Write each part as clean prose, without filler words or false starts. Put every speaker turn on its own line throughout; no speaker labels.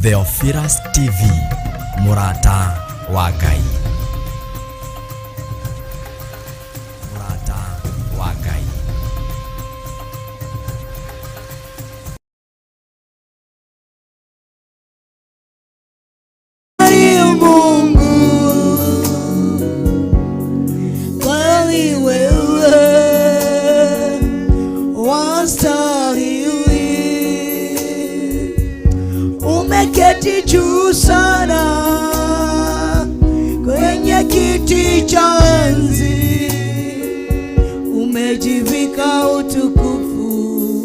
Theophilus TV, mũrata wa Ngai. Mũrata wa Ngai.
Mungu, kweli wewe wastahili, umeketi juu sana kwenye kiti cha enzi, umejivika utukufu,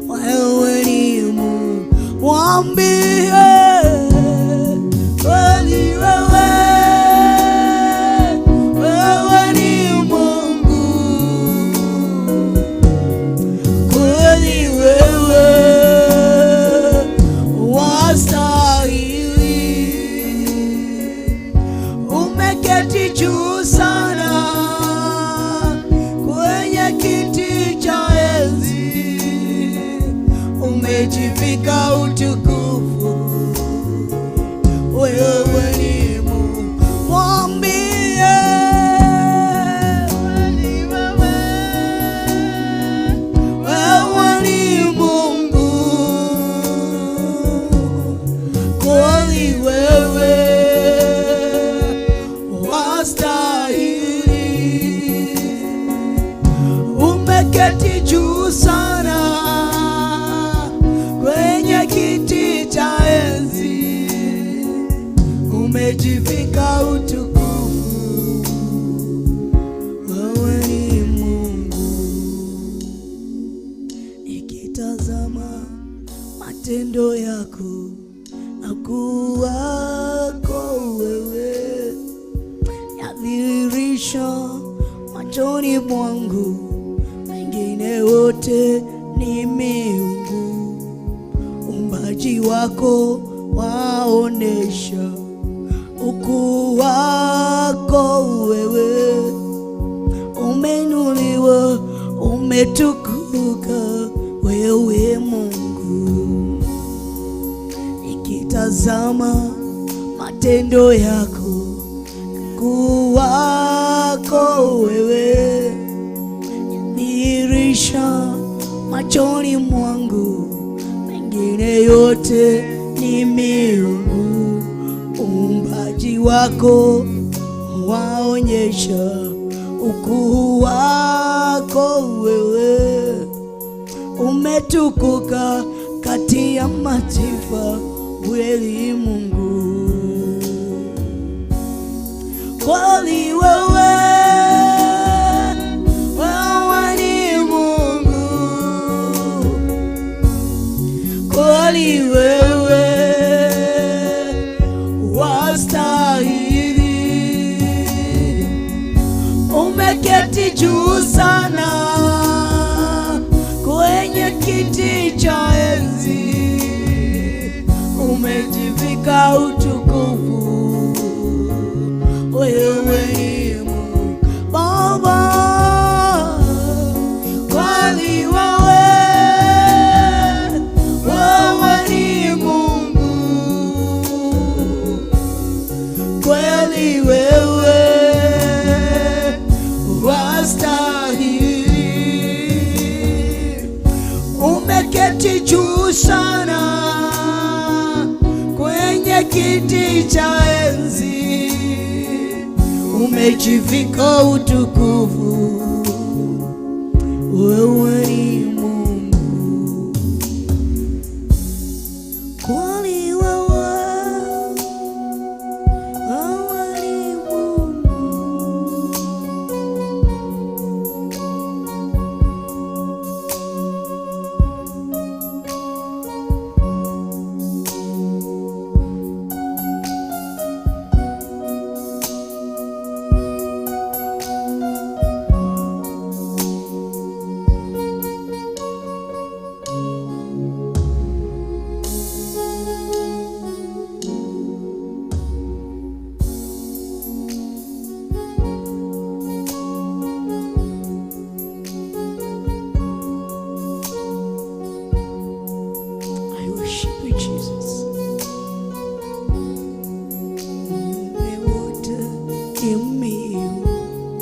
wewe ni Mungu, mwambie kweli wewe, wewe ni Mungu, kweli wewe wastahili, umeketi juu sana kwenye kiti cha enzi, umejivika utukufu, wewe ni Mungu, mwambie kweli wewe, wewe ni Mungu, kweli wewe wastahili, umeketi juu sana kwenye kiti cha enzi, umejivika utukufu, wewe ni Mungu. Nikitazama matendo yako na kuwako wewe, yadhihirisha machoni mwangu, wengine wote ni miungu. Uumbaji wako waonesha ukuu wako wewe, umeinuliwa, umetukuka wewe Mungu. Nikitazama matendo yako, ukuu wako wewe, yadhihirisha machoni mwangu, mengine yote ni miungu. Uumbaji wako waonyesha ukuu wako wewe, umetukuka kati ya mataifa, kweli Mungu, kweli wewe, wewe ni Mungu, kweli wewe wastahili, umeketi juu sana kwenye kiti cha enzi, umejivika utukufu, wewe ni Mungu Baba, kweli wewe, wewe ni Mungu, kweli wewe wastahili, umeketi juu sana kwenye kiti cha enzi, umejivika utukufu, wewe ni